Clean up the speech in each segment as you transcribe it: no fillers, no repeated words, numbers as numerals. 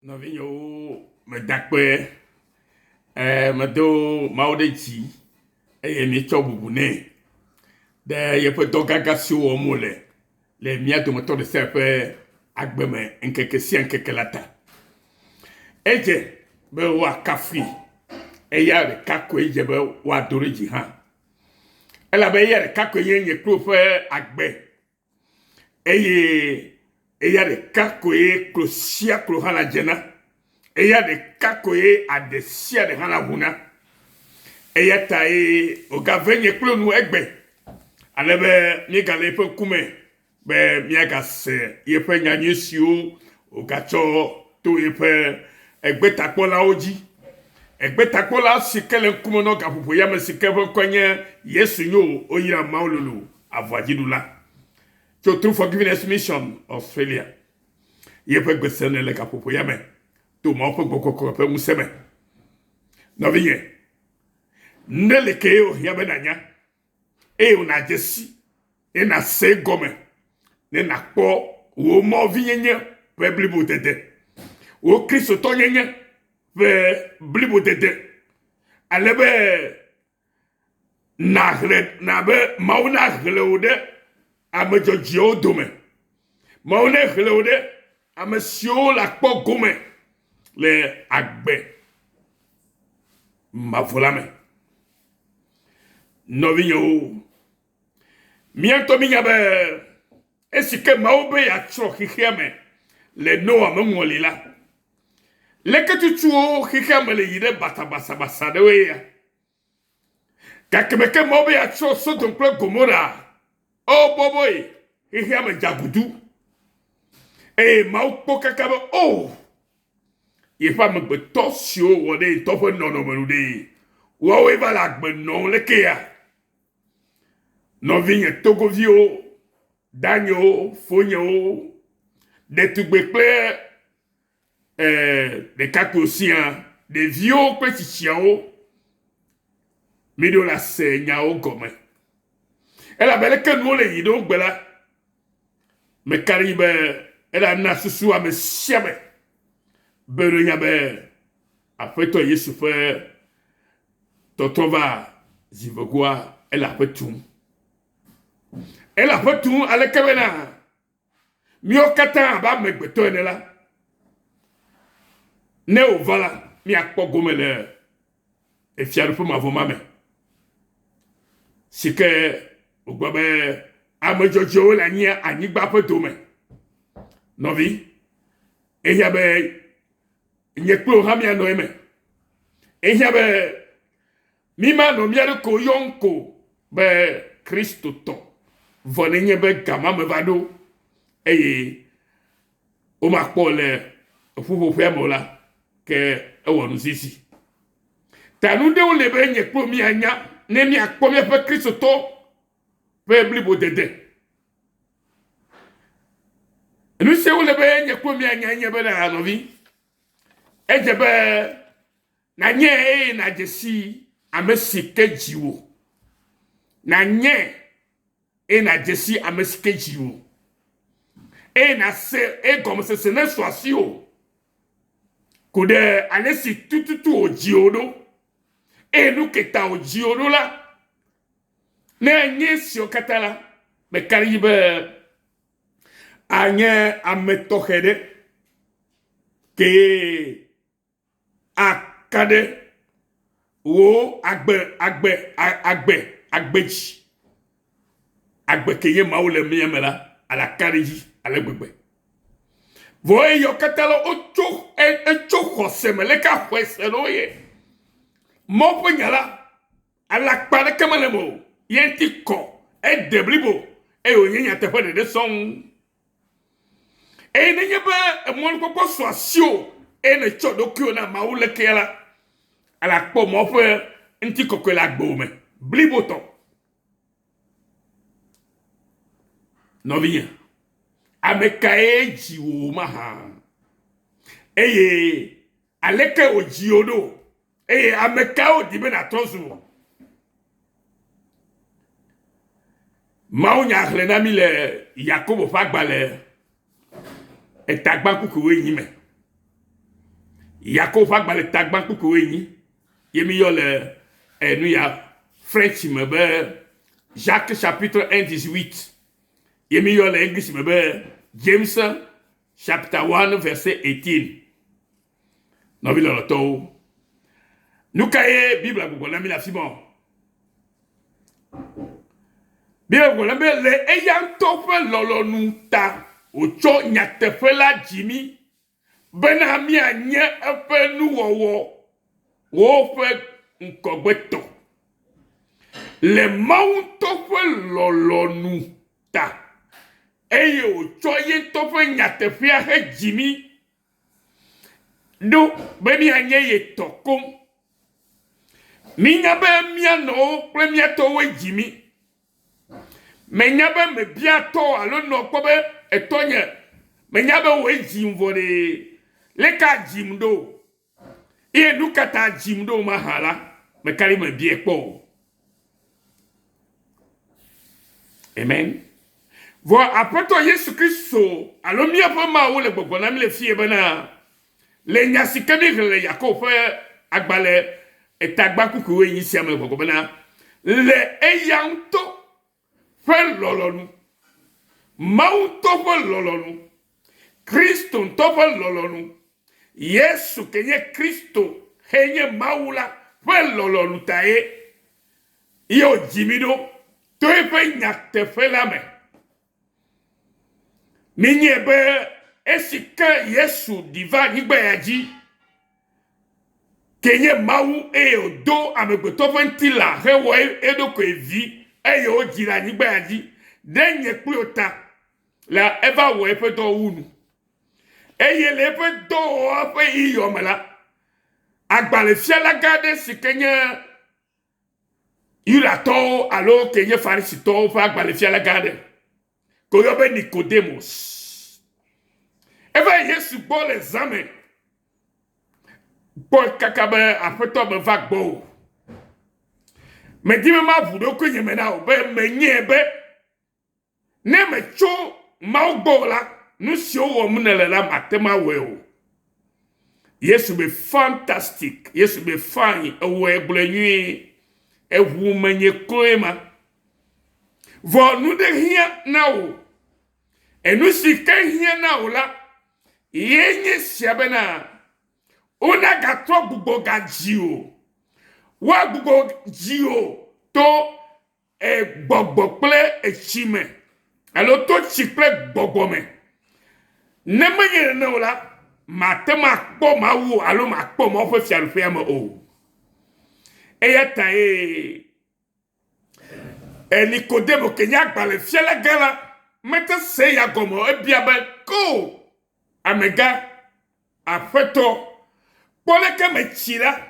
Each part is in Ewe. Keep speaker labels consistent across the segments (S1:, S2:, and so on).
S1: Nɔvinyewo, meda akpe, e medo Mawu ɖe dzi eye míetsɔ bubu nɛ ɖe yeƒe dɔ gãgã siwo wɔm wòle le mía dometɔ ɖe sia ƒe agbe me ŋkeke sia ŋkeke la ta. Edze be woakafui, eya ɖeka koe dze be woado ɖe dzi hã elabe eya ɖeka koe nye nye kple wò ƒe agbe eye eya ɖeka koe klo sia klo hã la dze na. Eya ɖeka koe aɖe sia ɖe hã la ʋu na. Eya tae wògave nye kple nu egbe ale be míegale eƒe ŋkume be míagase yeƒe nyanyui siwo wògatsɔ to yeƒe egbetakpɔlawo dzi. Egbetakpɔla si ke le ŋkume nɔ gaƒoƒo ya me si ke ƒe ŋkɔe nye Yesu Nyo Woyra Mawu Lolo Avuadziɖula tso True Forgiveness Mission, Australia. Yeƒe gbe sene le gaƒoƒo ya me to Mawu ƒe Gbɔgbɔ Kɔkɔe ƒe ŋusẽ me. Nɔvinye, ne li kee wòhiã be nànya eye wònadze si ne nàse egɔme ne nàkpɔ wò mɔvinyenye ƒe blibodede, wò Kristotɔnyenye ƒe blibodede, ale be nàxlẽ na be Mawu naxlẽ wò ɖe ame dzɔdzɔewo dome. Mawu nexlẽ wò ɖe ame siwo le akpɔ gome le agbe mavɔ la me. Nɔvinyewo, mía ŋutɔ mínya be esi ke Mawu be yeatsrɔ̃ xexea me le Noa me ŋɔli la, leke tutuwo xexea me le yi ɖe basabasabasa ɖewoe ya. Gake me ke Mawu be yeatsrɔ̃ Sodom kple Gomora, o bɔbɔe xexea me dza gudu. Eye Mawu kpɔ kaka be o yeƒe amegbetɔ siwo wɔ ɖe ye ŋutɔ ƒe nɔnɔme nu ɖee, woawoe va le agbe nɔm lekea? Nɔvinye Togoviwo, danyewo, fonyewo, ɖetugbe kple eh, ɖekakpuiwo siaa, ɖeviwo kple tsitsiawo, miɖo la se nyawo gɔme. Elabe leke nuwo le yi ɖo gbe la, meka ɖe edzi be ela na susu ame sia ame be ɖo nya be Aƒetɔ Yesu ƒe tɔtrɔ va zi vegoa ele aƒe tum. Ele aƒe tum aleke bena míawo katã abe amegbetɔ ene la, ne wòva la, míakpɔ gome le efiaɖuƒe mavɔ ma me si ke wògblɔ be ame dzɔdzɔewo le anyi anyigba ƒe dome. Nɔvi, ehiã be nye kple wò hã míanɔ eme. Ehiã be mímanɔ mía ɖokuiwo yɔm ko be Kristotɔ vɔ nenye be gama me va ɖo eye womakpɔ le ƒuƒoƒea me o la, ke ewɔ nu zizi. Ta nu ɖewo le be nye kple míanya ne míakpɔ míaƒe Kristotɔ ƒe blibodede. Nu siwo le be nye kple míanya nye be na nɔvi, edze be nanye eye nàdze si ame si ke dzi wò. Nanye eye nàdze si ame si ke dzi wò. Eye nàse egɔmesese nesu asiwò ku ɖe ale si tututu wòdzi wò ɖo eye nu ke ta wòdzi wò ɖo la. Ne enye esiawo katã la, meka ɖe edzi be anye ame tɔxɛ ɖe kee aka ɖe wò agbe agbe agbe agbe dzi. Agbe ke nye Mawu le mía me la, alaka ɖe edzi ale gbegbe. Vɔ eyawo katã la, wotso etso xɔse me. Leke axɔe se ɖo ye? Mawu ƒe nya la, alakpa aɖeke mele eme o. Ye ŋuti kɔ, ede blibo eye wònye nyateƒe ɖeɖe sɔŋ. Eye nenye be mɔnukpɔkpɔ su asiwò eye nètsɔ ɖokuiwò na Mawu lekea la, ale akpɔ Mawu ƒe ŋutikɔkɔe le agbewò me blibotɔ. Nɔvinye, ame kae dzi wò mahã? Eye aleke wòdzi wò ɖo? Eye ame kae wòdi be nàtrɔ zu? Mawunya xlẽ na mí le Yakobo ƒe agbalẽ etagba kpukpui wuienyi me. Yakobo ƒe agbalẽ tagbã kpukpui wuienyi ye míyɔ le enu ya French me be Jacques chapitre 1 18 ye míyɔ le English me be James chapter 1 verset 18. Nɔvi lɔlɔtɔwo, nu ka ye Biblia gbugbɔ na mí le afi ma? Biblia gblɔ na be le eya ŋutɔ ƒe lɔlɔ̃nu ta wòtsɔ nyateƒe la dzi mí bena míanye eƒe nuwɔwɔwo ƒe ŋgɔgbetɔ. Le Mawu ŋutɔ ƒe lɔlɔ̃nu ta eye wòtsɔ ye ŋutɔ ƒe nyateƒea hedzi mí ɖo be míanye ye tɔ koŋ. Mínya be mía nɔwo kple mía tɔwoe dzi mí. Menya be mebia tɔ alo nɔ kpɔ be etɔnye, menya be wòe dzim vɔ ɖe, leke adzim ɖo? Eye nu ka ta dzim ɖo mahã la, meka ɖi mebiae kpɔ o. Amen. Vɔ Aƒetɔ Yesu Kristo alo míaƒe Mawu le gbɔgblɔm na mí le fiye bena, le nya si ke míexlẽ le Yakobo ƒe agbalẽ etagba kpukpui wuienyi sia me le gbɔgblɔm bena, le eya ŋutɔ ƒe lɔlɔ̃nu, Mawu ŋutɔ ƒe lɔlɔ̃nu, Kristo ŋutɔ ƒe lɔlɔ̃nu, Yesu ke nye Kristo henye Mawu la ƒe lɔlɔ̃nu tae ye wòdzi mí ɖo to eƒe nyateƒe la me. Míenyae be esi ke Yesu ɖi va anyigba ya dzi, ke nye Mawu eye wòdo amegbetɔ ƒe ŋutilã hewɔ eɖokui vi eye wodzi le anyigba ya dzi ɖe nye kple wò ta la, eva wɔ eƒe dɔ wu nu. Eye le eƒe dɔwɔwɔ ƒe ɣeyiɣiɔ me la, agbalẽfialagã aɖe si ke nye Yudatɔwo alo ke nye Farisitɔwo ƒe agbalẽfialagã aɖe, ke woyɔ be Nikodemos, eva yi Yesu gbɔ le zã me kpɔe kaka be aƒetɔ meva gbɔwò. Medi be maʋu ɖokuinye me na wò be menyae be Ne mètso Mawu gbɔ o la, nu siwo wɔm nèle la màte ŋu awɔe o. Yesu be fantastic, Yesu be fine, ewɔe gblɔe nyuie. Eʋu menye kloe ma. Vɔ nu ɖe hiã na wò. Enu si ke hiã na wò la, ye nye sia bena wonagatrɔ gbugbɔ gadzi o. Woagbugbɔ dzi wò to gbɔgbɔ kple etsi me alo to tsi kple gbɔgbɔ me. Ne menye nene o la, màte ŋu akpɔ Mawu alo màkpɔ Mawu ƒe fiaɖuƒea me o. Eya tae Nikodemo ke nye agbalẽfialagã la mete se ya gɔme o. Ebia be, Ko amegã, aƒetɔ, kpɔ leke metsi la,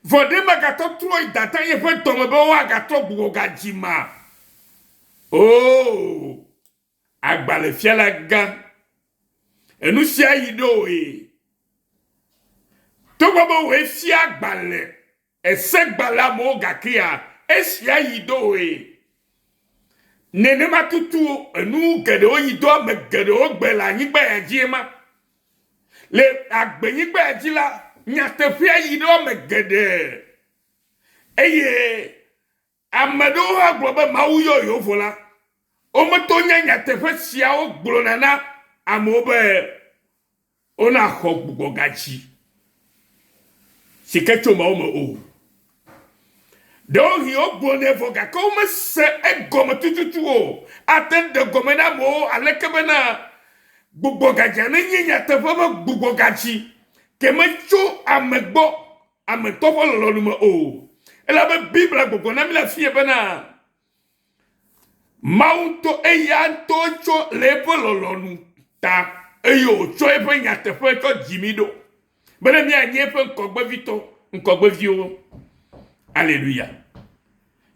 S1: Vɔ ɖe megatɔtrɔ yi dada ye ƒe dɔme be woagatrɔ gbugbɔgadzi ma? Oo, agbalẽfiala gã, enu sia yi ɖo wòe. Togbɔ be wòe fia agbalẽ, esegbalẽ amewo gakea, esia yi ɖo wòe. Nenema tutu enu geɖewo yi do ame geɖewo gbe le anyigba ya dzie ma. Le agbenyigba ya dzi la, nyateƒea yi ɖe ame geɖe eye ame ɖewo hã gblɔ be Mawu yɔ yewo vɔ la, wometo nya nyateƒe siawo gblɔna na amewo be wonaxɔ gbugbɔgadzi si ke tso Mawu me o. Ɖewohĩ wogblɔnɛ vɔ gake womese egɔme tututu o. Ate ŋu ɖe gɔme na amewo aleke bena gbugbɔgadzia nenye nyateƒe be gbugbɔgadzi ke metso ame gbɔ, ame ŋutɔ ƒe lɔlɔ̃nu me o. Elabe Biblia gbɔgblɔ na mí le afia bena Mawu ŋutɔ eya ŋutɔ tsɔ le eƒe lɔlɔ̃nu ta eye wòtsɔ eƒe nyateƒe tsɔ dzi mí ɖo bene míanye eƒe ŋkɔgbevitɔ, ŋkɔgbeviwo. Aleluya.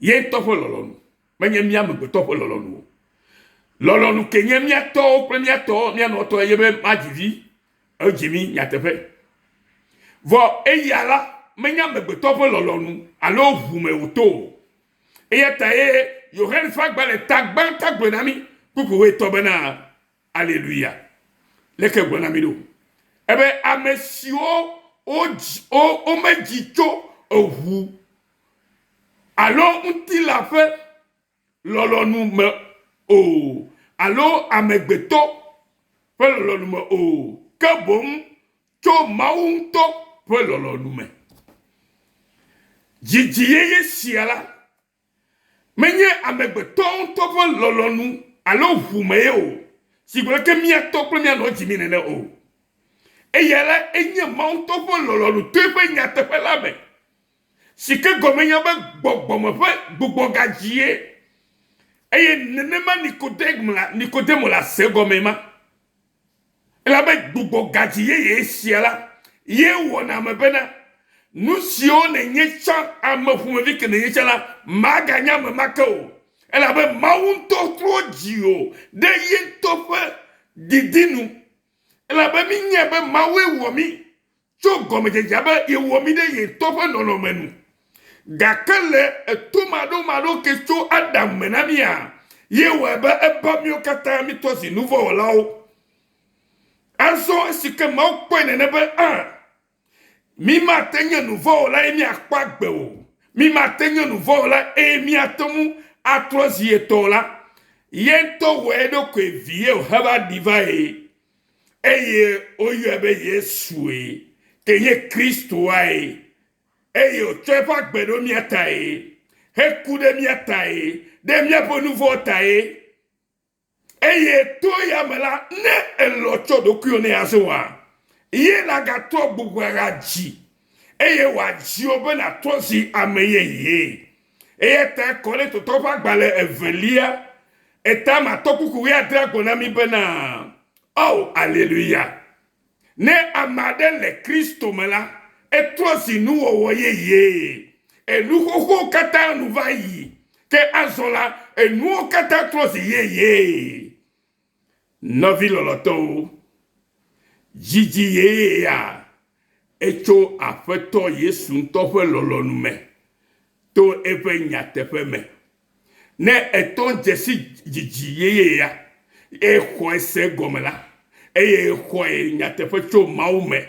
S1: Ye ŋutɔ ƒe lɔlɔ̃nu, menye mía amegbetɔ ƒe lɔlɔ̃nu o. Lɔlɔ̃nu ke nye mía tɔwo kple mía tɔwo, mía nɔtɔ ye be madzi vi, edzi mí nyateƒe. Vɔ eya la, menye amegbetɔ ƒe lɔlɔ̃nu alo ʋu me wòto o. Eya ta ye Yohanes ƒe agbalẽ ta gbãtɔ gblɔe na mí kpukpui wuietɔ̃ bena, Aleluya! Leke gblɔ na mí ɖo? Ebe ame siwo wodzi wo womedzi tso eŋu alo ŋutilã ƒe lɔlɔ̃nu me o alo amegbetɔ ƒe lɔlɔ̃nu me o, ke boŋ tso Mawu ŋutɔ ƒe lɔlɔ̃nu me. Dzidzi yeye sia la, menye amegbetɔ ŋutɔ ƒe lɔlɔ̃nu alo ʋu me ye o, si gblɔ ke mía tɔ kple mía nɔ dzi mí nene o. Eya la, enye Mawu ŋutɔ ƒe lɔlɔ̃nu to eƒe nyateƒe la me. Si ke gɔme nye be gbɔgbɔme ƒe gbugbɔgadzie. Eye nenema Nikodemo la, Nikodemo la se gɔme ma. Elabe gbugbɔgadzi yeye sia la ye wɔna ame bena nu siwo nènye tsã, ame ƒomevi ke nènye tsã la, màganye ame ma ke o. Elabe Mawu ŋutɔ trɔ dziwò ɖe ye ŋutɔ ƒe didi nu. Elabe mínyae be Mawue wɔ mí tso gɔmedzedzea be yewɔ mí ɖe ye ŋutɔ ƒe nɔnɔme nu. Gake le etomaɖomaɖo ke tso Adam me na mía, ye wɔe be eba míwo katã mítrɔ zi nuvɔ̃wɔlawo. Azɔ esi ke Mawu kpɔe nene be, ã, mí mate nye nuvɔ̃wɔla ye míakpɔ agbe o, mí mate nye nuvɔ̃wɔla eye míate ŋu atrɔ zi ye tɔ o la, ye ŋutɔ wɔ eɖokui vi ye wòheva ɖi va ye. eye woyɔe be Yesue, ke nye Kristoae, eye wòtsɔ eƒe agbe ɖo mía tae, heku ɖe mía tae, ɖe míaƒe nu vɔ̃ tae. Eye to eya me la, ne èlɔ̃ tsɔ ɖokuiwò nɛ azɔa, ye nagatrɔ gbugbɔgadzi, eye wòadzi wò be nàtrɔ zi ame yeye. Eya ta Korintotɔwo ƒe agbalẽ evelia, eta matɔ kpukpui wuiadrea gblɔ na mí bena, Ao, aleluya! Ne ame aɖe le Kristo me la, etrɔ zi nuwɔwɔ yeye. Enu xoxowo katã nu va yi, ke azɔ la, enuwo katã trɔ zi yeye. Nɔvi lɔlɔ̃tɔwo, dzidzi yeyea etso Aƒetɔ Yesu ŋutɔ ƒe lɔlɔ̃nu me to eƒe nyateƒe me. Ne ètɔ dzesi dzidzi yeyea, exɔe se gɔme la, eye exɔe nyateƒe tso Mawu me,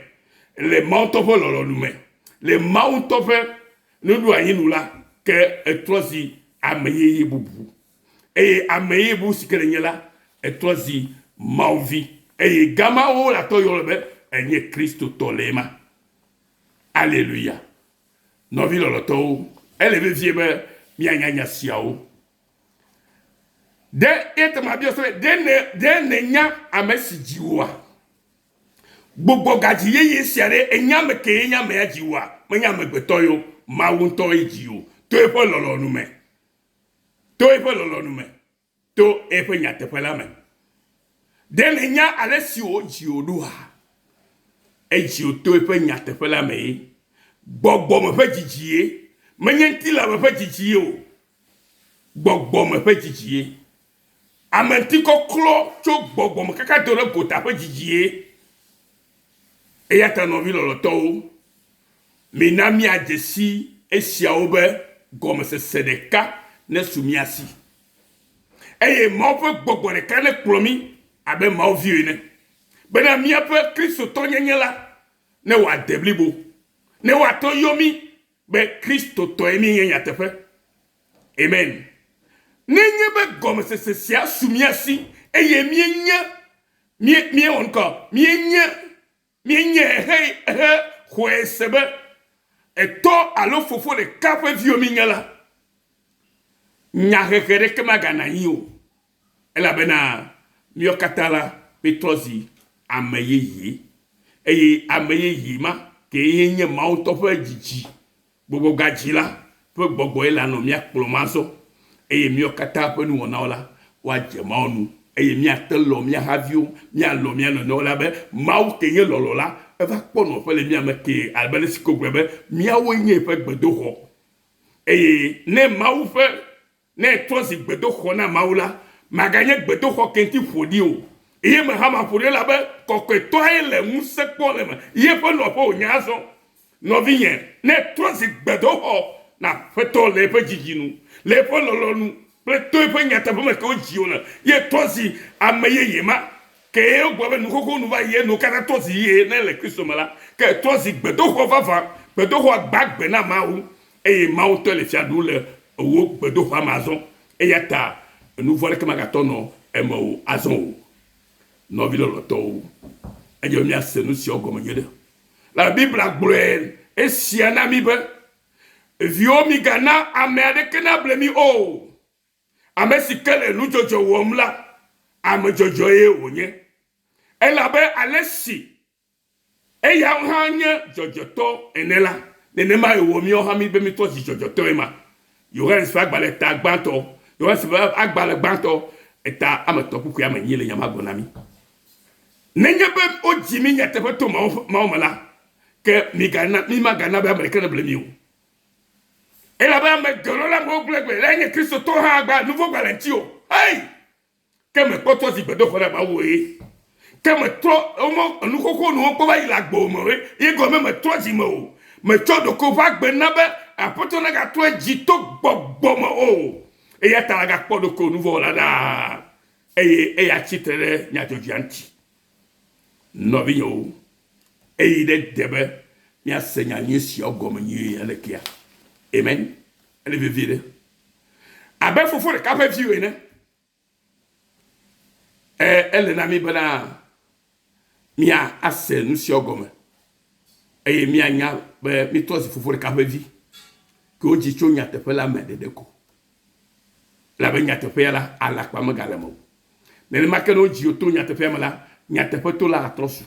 S1: le Mawu ŋutɔ ƒe lɔlɔ̃nu me, le Mawu ŋutɔ ƒe nuɖoanyi nu la, ke etrɔ zi ame yeye bubu. Eye ame yeye bubu si ke nènye la, etrɔ zi Mawu vi. Eye gama wo latɔ yɔ le be enye Kristotɔ le ema. Aleluya. Nɔvi lɔlɔtɔwo, ele vevie be míanya nya siawo. Ɖe ete mabiɔ se be ɖe ne ɖe nènya ame si dzi wòa? Gbugbɔgadzi yeye sia ɖe enya ame kee nye amea dzi wòa? Menye amegbetɔ ye o, Mawu ŋutɔ ye dzi wò to eƒe lɔlɔ̃nu me. To eƒe lɔlɔ̃nu me. To eƒe nyateƒe la me. Ɖe nènya ale si wòdzi wò ɖoa? Edzi wò to eƒe nyateƒe la me ye. Gbɔgbɔme ƒe dzidzi ye. Menye ŋutilãme ƒe dzidzi ye o. Gbɔgbɔme ƒe dzidzi ye. Ame ŋutikɔklɔ tso gbɔgbɔme kaka do ɖe gota ƒe dzidzi ye. Eya ta nɔvi lɔlɔ̃tɔwo, mina míadze si esiawo be gɔmesese ɖeka nesu mía si. Eye Mawu ƒe gbɔgbɔ ɖeka nekplɔ mí abe Mawu viwo ene, bena míaƒe Kristotɔnyenye la ne wòade blibo, ne woate ŋu yɔ mí be Kristotɔe míenye nyateƒe. Amen. Nenye be gɔmesese sia su mía si eye míenye, mí, míewɔ nuka? Míenye, míenye he, he xɔe se be etɔ alo fofo ɖeka ƒe viwo míenye la, nyahehe ɖeke maganɔ anyi o. Elabena míawo katã la, míetrɔ zi ame yeye. Eye ame yeye ma kee nye Mawu ŋutɔ ƒe dzidzi Gbɔgbɔgadzi la ƒe gbɔgbɔe lanɔ mía kplɔm azɔ, eye míawo katã ƒe nuwɔnawo la, woadze Mawu nu, eye míate lɔ̃ mía haviwo, míalɔ̃ mía nɔnɔewo elabe Mawu kee nye lɔlɔ̃ la, eva kpɔ nɔƒe le mía me kee, abe ale si ko wògblɔe be, Míawoe nye eƒe gbedoxɔ. Eye ne Mawu ƒe Ne ètrɔ zi gbedoxɔ na Mawu la, maganye gbedoxɔ ke ŋuti ƒo ɖi o, eye eme hã maƒo ɖi o, elabe Kɔkɔetɔae le ŋusẽ kpɔm le eme, ye ƒe nɔƒe wònye azɔ. Nɔvinye, ne ètrɔ zi gbedoxɔ na Aƒetɔ le eƒe dzidzi nu, le eƒe lɔlɔ̃nu kple to eƒe nyateƒe me ke wodzi wò le, ye ètrɔ zi ame yeye ma. Ke wogblɔ be nu xoxo nu va yi, enu katã trɔ zi yeye ne le Kristo me la, ke trɔ zi gbedoxɔ vavã, gbedoxɔa gbagbe na Mawu, eye Mawu ŋutɔe le fia ɖum le wò gbedoxɔa me azɔ. Eya ta nu vɔ̃ aɖeke magatɔ nɔ eme o azɔ o. Nɔvi lɔlɔ̃tɔwo, edze be míase nu siawo gɔme nyuie ɖe. Le Biblia gblɔe esia na mí be, Viwo, migana ame aɖeke nable mi o. Ame si ke le nu dzɔdzɔe wɔm la, ame dzɔdzɔe wònye, elabe ale si eya hã nye dzɔdzɔetɔ ene la, nenemae wòwɔ míawo hã mí be mítrɔ zi dzɔdzɔetɔe ma. Yohanes ƒe agbalẽ ta gbãtɔ, Yohanes ƒe agbalẽ gbãtɔ eta ame etɔ̃ kpukpui ame enyi le nya ma gblɔm na mí. Nenye be wodzi mí nyateƒe to Mawu me la, ke migana, mímagana be ame ɖeke neble mí o. Elabe ame geɖewo le amewo gblẽ gbe le nye Kristotɔ hã gba nu vɔ̃ gba le ŋuti o. Hei! Ke mekpɔtɔ zi gbedoxɔ ɖe Mawu ye. Ke metrɔ womɔ enu xoxo nuwo kpɔ va yi le agbe me ye ye gɔme metrɔ dzi me o. Metsɔ ɖokuiwò ƒe agbe na be Aƒetɔ nagatrɔ dzi to gbɔgbɔ me o. Eya ta nagakpɔ ɖokuiwò nu vɔ̃ wɔla ɖaa eye eya tsi tre ɖe nya dzɔdzɔea ŋuti. Nɔvinyewo, eyi ɖe de be míase nya nyui siawo gɔme nyuie alekea? Amen. Ele vevie ɖe. Abe fofo ɖeka ƒe viwo ene. E, ele na mí bena mía ase nu siawo gɔme eye míanya be mítrɔ zi fofo ɖeka ƒe vi ke wodzi tso nyateƒe la me ɖeɖe ko. Elabe nyateƒea la, alakpa megale eme o. Nenema ke ne wodzi wò to nyateƒea me la, nyateƒetola atrɔ su.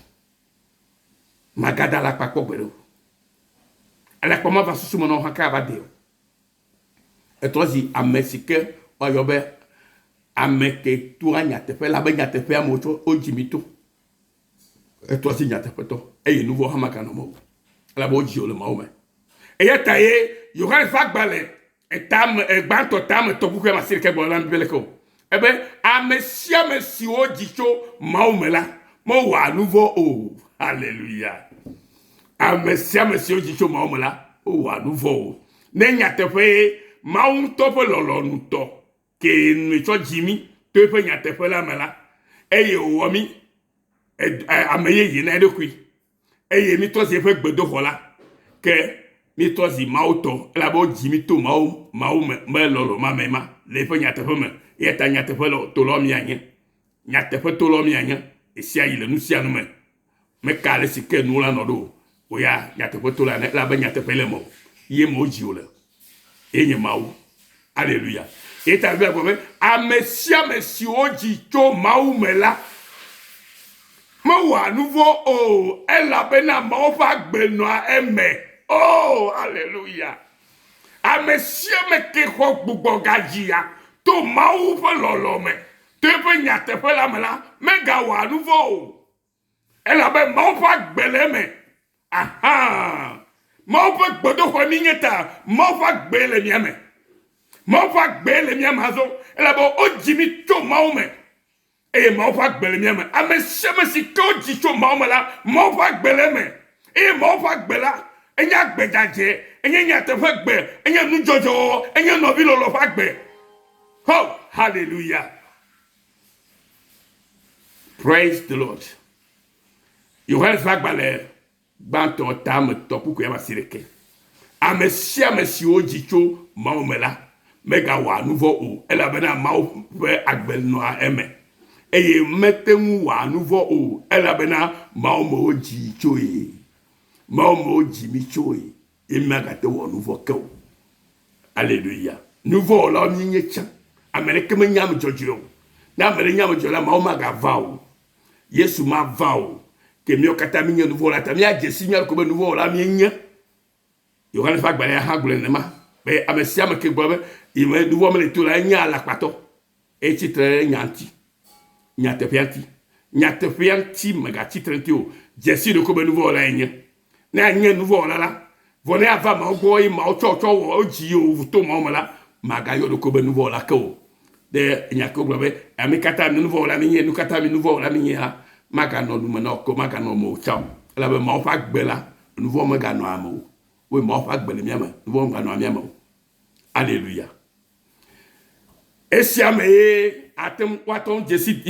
S1: Màgada alakpa kpɔ gbeɖe o. Alakpa mava susu me na wò hã ke ava dee o. Etrɔ zi ame si ke woayɔ be ame ke toa nyateƒe la be nyateƒea me wotsɔ wodzi mi to. Etrɔ zi nyateƒetɔ eye nu vɔ̃ hã maganɔ eme o. Elabe wodzi wò le Mawu me. Eya ta ye Yohanes ƒe agbalẽ Etame, gbãtɔ tame tɔ kuxi ame asiɖekɛ gblɔ na mi be leke o. Ebe ame sia ame si wodzi tso Mawu me la, mewɔa nu vɔ̃ o. Haleluya. Ame sia ame si wodzi tso Mawu me la, wowɔa nu vɔ̃ o. Ne nyateƒee Mawu ŋutɔ ƒe lɔlɔ̃nutɔ kee nue tsɔ dzi mí to eƒe nyateƒe la me la, eye wòwɔ mí ame yeye na eɖokui. eye mítrɔ zi eƒe gbedoxɔ la, ke mítrɔ zi Mawu tɔ, elabe wodzi mí to Mawu, Mawu me, me lɔlɔ ma me ma, le eƒe nyateƒe me. Eya ta nyateƒe lɔ, tolɔ míanye. Nyateƒe tolɔ míanye ɣesiaɣi le nu sia nu me. Meka ale si ke nuwo la nɔ ɖo o. Wò ya nyateƒe tola ene, elabe nyateƒe le mewò. Ye me wodzi wò le. Ye nye Mawu. Aleluya. Eya ta Biblia gblɔ be, ame sia ame si wodzi tso Mawu me la, mewɔa nu vɔ̃ o, elabena Mawu ƒe agbe nɔa eme. Oh, aleluya. Ame sia ame ke xɔ gbugbɔgadzia to Mawu ƒe lɔlɔ̃ me, to eƒe nyateƒe la me la, megawɔa nu vɔ̃ o. Elabe Mawu ƒe agbe le eme. Aha! Mawu ƒe gbedoxɔe míenye ta Mawu ƒe agbee le mía me. Mawu ƒe agbee le mía me azɔ elabe wodzi mí tso Mawu me eye Mawu ƒe agbe le mía me. Ame sia ame si ke wodzi tso Mawu me la, Mawu ƒe agbe le eme. Eye Mawu ƒe agbe la, enye agbe dzadzɛ, enye nyateƒe gbe, enye nudzɔdzɔwɔwɔ, enye nɔvilɔlɔ̃ ƒe agbe. Ho! Hallelujah! Praise the Lord. Yohanes ƒe agbalẽ gbãtɔ tame tɔ kpukpui ame asiɖeke. Ame sia ame si wodzi tso Mawu me la megawɔa nu vɔ̃ o, elabena Mawu ƒe agbe nɔa eme. Eye mete ŋu wɔa nu vɔ̃ o, elabena Mawu me wodzii tsoe. Mawu me wodzi mí tsoe, ye míagate ŋu wɔ nu vɔ̃ ke o. Aleluya. Nu vɔ̃ wɔlawo míenye tsã. Ame aɖeke menye ame dzɔdzɔe o. Ne ame ɖe nye ame dzɔdzɔe la, Mawu magava o. Yesu mava o. Ke míawo katã míenye nu vɔ̃ wɔla ta míadze si mía ɖokui be nu vɔ̃ wɔla míenye. Yohanes ƒe agbalẽa hã gblɔe nenema be ame sia ame ke gblɔ be yeme nu vɔ̃ mele to la enye alakpatɔ. Etsi tre ɖe nya ŋuti. Nyateƒea ŋuti. Nyateƒea ŋuti mègatsi tre ŋuti o. Dze si ɖokuiwò be nuvɔ̃wɔla yenye. Ne ànye nuvɔ̃wɔla la, vɔ ne ava Mawu gbɔ eye Mawu tsɔ tsɔ wɔ edzi ye wò to Mawu me la, màgayɔ ɖokuiwò be nuvɔ̃wɔla ke o. Ɖe nya ke wogblɔ be, Mí katã mi nuvɔ̃wɔla míenye, nu katã mi nuvɔ̃wɔla míenye la, maganɔ nu me na wò ke o, maganɔ mewò tsã o. Elabe Mawu ƒe agbe la, nuvɔ̃ meganɔa eme o. Woe Mawu ƒe agbe le mía me, nuvɔ̃ meganɔa mía me o. Aleluya. Esia me ye ate ŋu woate ŋu dzesi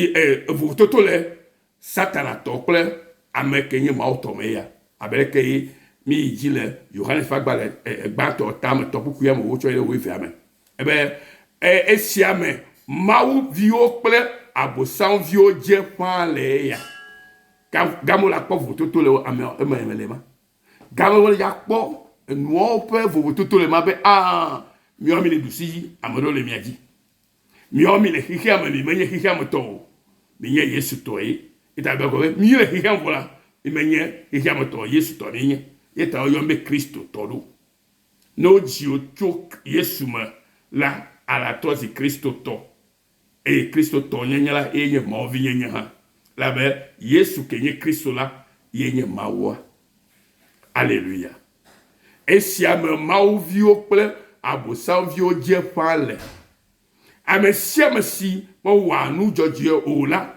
S1: vovototo le. Satana tɔ kple ame ke nye Mawu tɔ me ya. Abe leke ye míyi dzi le Yohanes ƒe agbalẽ gbãtɔ tame tɔ kpukpuia me wotsɔ yi ɖe wuievea me. Ebe esia me Mawu viwo kple Abosam viwo dze ƒãa le eya. Game wole akpɔ vovototo le ame eme me le ma. Game wole ya kpɔ enuawo ƒe vovototo le ma be aa miawo mi le ɖusi dzi, ame ɖewo le mia dzi. Miawo mi le xexea me, mi menye xexea me tɔ o. Mi nye Yesu tɔ ye. Eta gblɔ be mi le xexea me vɔ la, mi menye xexea me tɔ, Yesu tɔ mi nye. Ye ta woyɔm be Kristo tɔ ɖo. Ne wodzi wò tso Yesu me la, alatrɔ zi Kristo tɔ. Eye Kristo tɔ nyenye la, ye nye Mawu vi nyenye hã. Elabe Yesu ke nye Kristo la, ye nye Mawua. Aleluya. Esia me Mawu viwo kple Abosam viwo dze ƒãa le. Ame sia ame si mewɔa nu dzɔdzɔe o la,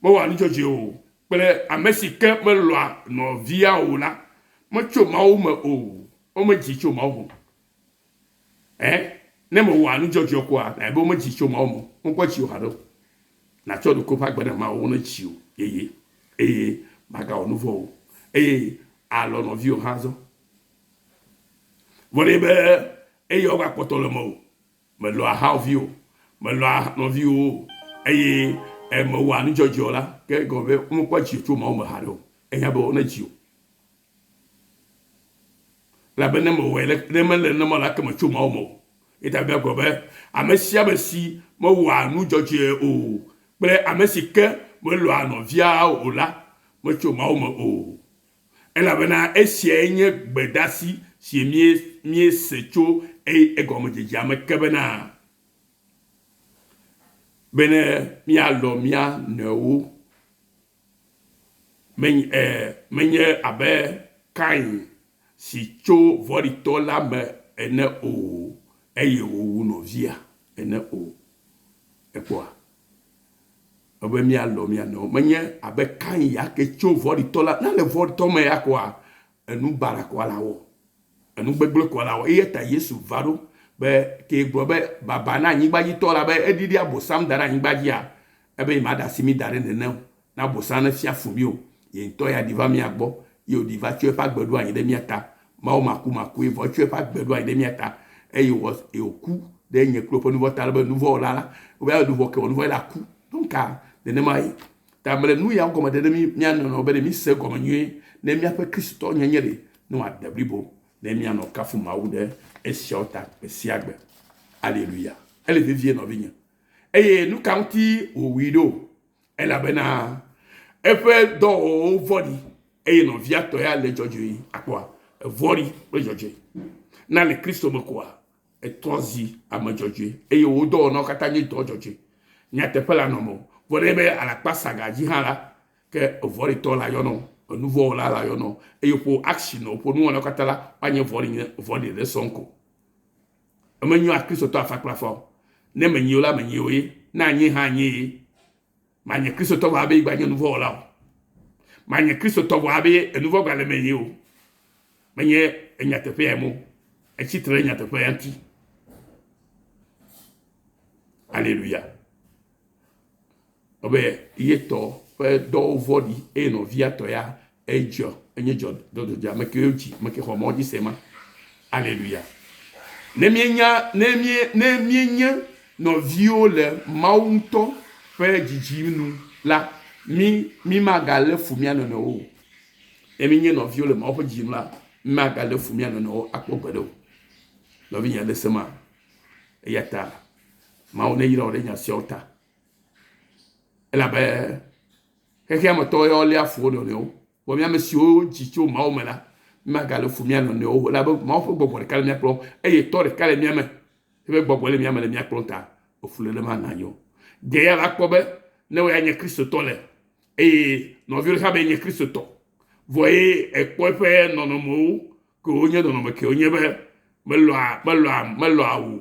S1: mewɔa nu dzɔdzɔe o kple ame si ke melɔ̃a nɔvia o la, metso Mawu me o. Womedzi tso Mawu me o. Ẽ, ne mewɔa nu dzɔdzɔe koa, nànya be womedzi tso Mawu me o. Womekpɔ dzi o haɖe o. Nàtsɔ ɖokuiwò ƒe agbe na Mawu nedzi wò yeye eye màgawɔ nu vɔ̃ o eye àlɔ̃ nɔviwò hã azɔ. Vɔ ɖe be eya wogakpɔtɔ le mewò, mèlɔ̃a hawòvi o, mèlɔ̃a nɔviwò o eye mèwɔa nu dzɔdzɔe o la, ke egɔme be womekpɔ dzi tso Mawu me haɖe o. Ehiã be wonedzi wò. Elabe ne mewɔe le, ne mele nenema o la, ke metso Mawu me o. Eya ta Biblia gblɔ be, Ame sia ame si mewɔa nu dzɔdzɔe o kple ame si ke melɔ̃a nɔvia o la, metso Mawu me o. Elabena esiae nye gbedasi si míese tso egɔmedzedzea me ke bena, bene míalɔ̃ mía nɔewo. Menye abe Kain si tso vɔ̃ɖitɔ la me ene o, eye wòwu nɔvia ene o. Èkpɔa? Ebe míalɔ̃ mía nɔewo. Menye abe Kain ya ke tso vɔ̃ɖitɔ la, ne le vɔ̃ɖitɔ me ya koa, enu baɖa koa la wɔ. Enu gbegblẽ koa la wɔ. Eya ta Yesu va ɖo be ke gblɔ be baba na anyigbadzitɔ la be eɖiɖi Abosam da ɖe anyigba dzia, ebe yemaɖe asi mí da ɖe nene o. Ne Abosam nefia fu mí o, ye ŋutɔ ya ɖi va mía gbɔ, ye wòɖi va tsɔ eƒe agbe ɖo anyi ɖe mía ta. Mawu makumakue vɔ etsɔ eƒe agbe ɖo anyi ɖe mía ta eye wòwɔ eye wòku ɖe nye kple woƒe nuvɔ̃ ta ale be nuvɔ̃wɔla la, wobe nuvɔ̃ ke wɔ nuvɔ̃ ye la ku. Donc nenema ye. Ta mele nu yawo gɔme ɖe ɖe mí mía nɔnɔewo be ɖe míse egɔme nyuie ne míaƒe Kristotɔ nyenye ɖe ne wòade blibo ne míanɔ kafu Mawu ɖe esiawo ta gbe sia gbe. Aleluya. Ele vevie nɔvinye. Eye nu ka ŋuti wòwui ɖo? Elabena eƒe dɔwɔwɔwo vɔ̃ɖi eye nɔvia tɔ ya le dzɔdzɔe. Akpɔa? Evɔ̃ɖi kple dzɔdzɔe. Na le Kristo me koa, Ètrɔ zi ame dzɔdzɔe, eye wò dɔwɔnawo katã nye dɔ dzɔdzɔe. Nyateƒe le anɔ mewò. Vɔ ne be alakpa sa ga dzi hã la, ke vɔ̃ɖitɔ la yɔnɔ, enuvɔ̃wɔla la yɔnɔ, eye ƒo action ƒo nuwɔnawo katã la, woanye vɔ̃ɖi nye vɔ̃ɖi ɖe sɔŋ ko. Emenyoa Kristotɔ afa kple afa o. Ne menyi o la, menyi o ye. Ne anyi hã, anyi ye. Manye Kristotɔ vɔ abe yi nye nuvɔ̃wɔla o. Manye Kristotɔ vɔ abe enuvɔ̃ gale menye o. Menye enyateƒe ya mo. Etsi tre ɖe nyateƒe ya ŋuti. Aleluya. Ebe ye tɔ ƒe dɔwo vɔ̃ɖi eye nɔvia tɔ ya edzɔ enye dzɔ dɔdzɔdzɔ ame kewo dzi ame ke xɔ mɔ dzi se ma. Aleluya. Ne míenya ne mí ne míenye nɔviwo le Mawu ŋutɔ ƒe dzidzi nu la, mí mímagalé fu mía nɔnɔewo o. Ne míenye nɔviwo le Mawu ƒe dzidzi nu la, mímagalé fu mía nɔnɔewo akpɔ gbeɖe o. Nɔvinye aɖe se ma. Eya ta Mawu neyra wò ɖe nya siawo ta. Elabe xexea me tɔwo ya woléa fu wo nɔnɔewo. Vɔ mía ame siwo wodzi tso Mawu me la, mímagalé fu mía nɔnɔewo o, elabe Mawu ƒe gbɔgbɔ ɖeka le mía kplɔm eye Tɔ ɖeka le mía me. Eƒe gbɔgbɔ le mía me le mía kplɔm ta efuléle manɔ anyi o. Ɖe ya va kpɔ be ne wò ya nye Kristotɔ le eye nɔviwo hã be nye Kristotɔ vɔ ye ekpɔ eƒe nɔnɔmewo ke wonye nɔnɔme ke wonye be melɔa melɔa melɔa wò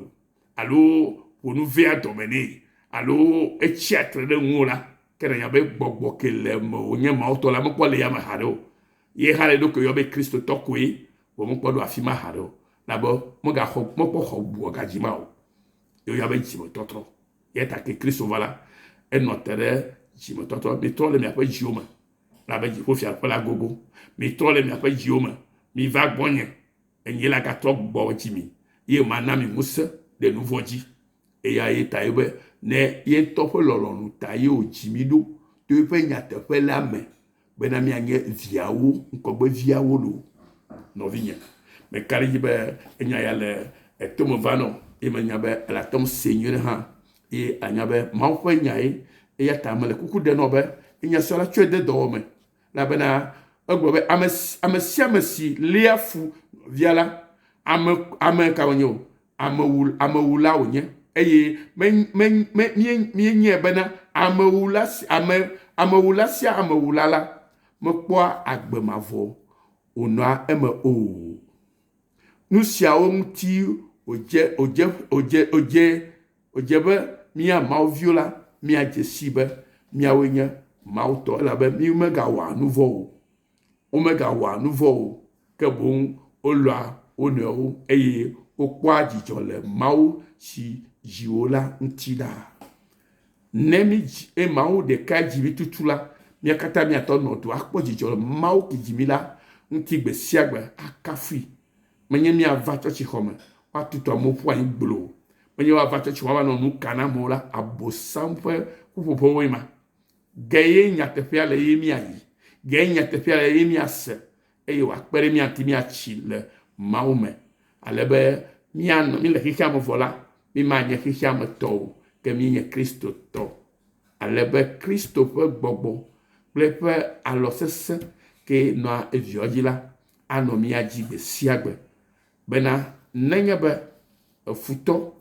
S1: alo ƒo nu vea dɔme nɛ alo etsia tre ɖe ŋuwò la, ke nànya be gbɔgbɔ ke le mewò nye Mawu tɔ la mekpɔ le ya me haɖe o. Ye hã le eɖokui yɔ be Kristotɔ koe, vɔ mekpɔ ɖo afi ma haɖe o. Elabe megaxɔ mekpɔ xɔ bubuɔ gadzi ma o. Ye woyɔ be dzimetɔtrɔ. Eya ta ke Kristo va la, enɔ te ɖe dzimetɔtrɔ. Mitrɔ le miaƒe dziwo me elabe dziƒofiaɖuƒe la gogo. Mitrɔ le miaƒe dziwo me, miva gbɔnye, enye la gatrɔ gbɔ dzi mi ye mana mi ŋusẽ ɖe nu vɔ̃ dzi. Eya ye ta ye be ne ye ŋutɔ ƒe lɔlɔ̃nu ta ye wòdzi mi ɖo to eƒe nyateƒe la me bena míanye viawo, ŋgɔgbeviawo loo. Nɔvinye, meka ɖe edzi be enya ya le etome va nɔ ye menya be ele ate ŋu se nyuie ɖe hã ye anya be Mawu ƒe nya ye. Eya ta mele kuku ɖem nɔ be enya sia la tsɔe de dɔwɔ me elabena egblɔ be ame ame sia ame si léa fu nɔvia la, ame ame ka wònye o amewu amewula wònye eye me me me míenyae bena amewula ame amewula sia amewula la mekpɔa agbe mavɔ wònɔa eme o. Nu siawo ŋuti wòdze wòdze wòdze wòdze wòdze be mía Mawu viwo la míadze sii be míawoe nye Mawu tɔ elabe mí megawɔa nu vɔ̃ o. Womegawɔa nu vɔ̃ o, ke boŋ wolɔ̃a wo nɔewo eye wokpɔa dzidzɔ le Mawu si dzi wo la ŋuti ɖaa. Ne mídzi, eye Mawu ɖekae dzi mí tutu la, mía katã míate ŋu anɔ du akpɔ dzidzɔ le Mawu ki dzi mí la ŋuti gbe sia gbe akafui. Menye míava tsɔtsixɔme woatutu amewo ƒu anyi gblo o. Menye woava tsɔtsixɔme woava nɔ nu ka na amewo la, Abosam ƒe ƒuƒoƒewoe ma. Ge ye nyateƒea le ye míayi. Ge ye nyateƒea le ye míase eye wòakpe ɖe mía ŋuti míatsi le Mawu me ale be míanɔ, míle xexea me vɔ la, mímanye xexea me tɔ o, ke míenye Kristo tɔ. Ale be Kristo ƒe gbɔgbɔ kple eƒe alɔ sesẽ ke nɔa eviawo dzi la anɔ mía dzi gbe sia gbe bena nenye be efutɔ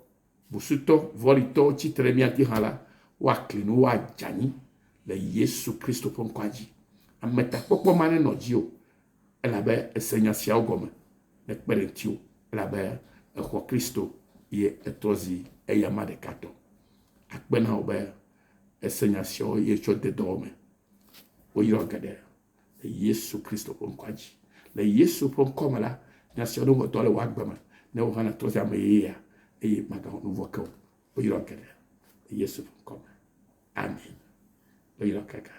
S1: Busutɔ vɔ̃ɖitɔwo tsi tre ɖe mía ŋuti hã la, woakli nu, woadze anyi le Yesu Kristo ƒe ŋkɔa dzi. Ametakpɔkpɔ ma nenɔ dziwò elabe èse nya siawo gɔme nekpe ɖe ŋutiwò elabe èxɔ Kristo ye ètrɔ zi eyama ɖeka tɔ. Akpe na wò be èse nya siawo ye tsɔ de dɔwɔ me. Woyrɔ geɖe. le Yesu Kristo ƒe ŋkɔa dzi. Le Yesu ƒe ŋkɔ me la, nya siawo ne wɔ dɔ le wò agbe me, ne wò hã nàtrɔ zi ame yeyea, eye màgawɔ nu vɔ̃ ke o. Woyrɔ geɖe le Yesu ƒe ŋkɔ me. Amen. Woyrɔ kaka.